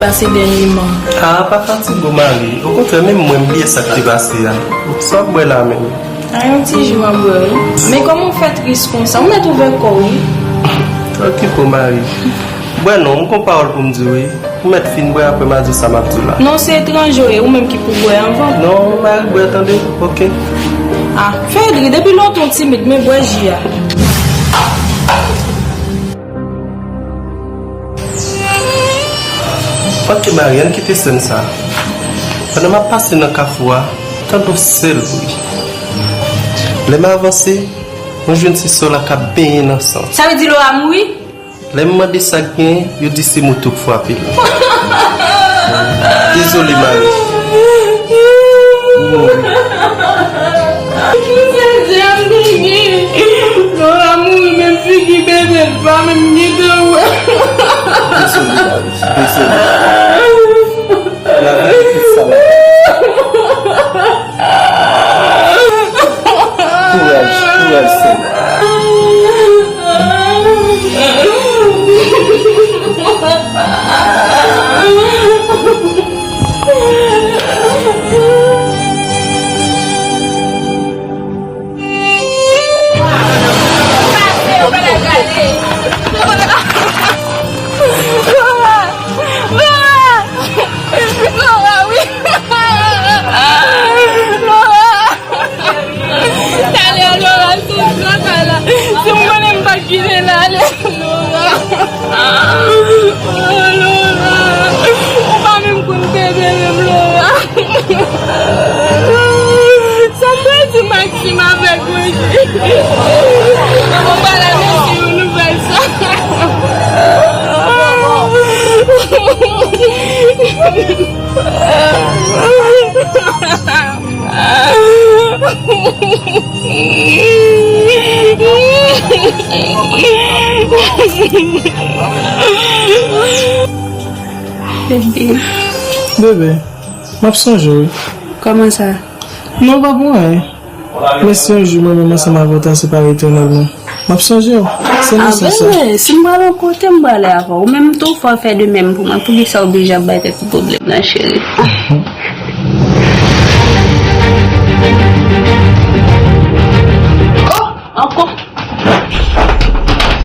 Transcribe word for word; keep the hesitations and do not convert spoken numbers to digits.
pase dènyèman? A, pa fatige w, Mari. Okontrè, menm mwen, m bliye sa k te pase a. Sa w ap bwè la menm? A, yon ti ji m ap bwè, wi. Men kòman w fè tris konsa? Ou mèt ouvè kò w, wi. Okipe w, Mari. Bwè non, m gon pawòl pou m di w, wi. Ou mèt fin bwè, apre m a di w sa m ap di w la. Non, se etranje w ye, ou menm ki pou bwè anvan. Non, Mari, bwè, tande? Oke. A, Fedri, depi lontan w timid, men bwè ji a. Oke, Mari, ann kite sèn sa. Pandan m ap pase nan kafou a, tande yon sèl bri. Lè m avanse, mwen jwenn ti sè w la k ap benyen nan san. Sa vle di Lora mouri? Lè m mande sa k gen, yo di se moto k frape l. Dezole, Mari. Ou mouri. Lora mouri, men figi bebe l pa menm gentan wè. Dezole, Mari. Dezole. Lavi ki tout sa la. Kouraj, kouraj, sè m. Lora! Lora! Lora, wi! Lora! Talè, Lora, sou sa la. Si m konnen m pa kite l ale. Lora. Oh, Lora. Ou pa menm konn bebe menm, Lora. Sa m pral di Maxime avèk Roger? Mwen pa la mèsi yon nouvèl sa. Bebe. Bebe, m ap sonje w, wi. Kòman sa? Non, pa pou anyen. Men si yon jou mwen menm ansanm avè w ta separe etènèlman, m ap sonje w. Se nan sans sa. Bebe, si m prale yon kote, m prale avè w. Ou menm tou, fò w fè de menm pou mwen. Poukisa w oblije ap bay tèt ou pwoblèm nan, cheri?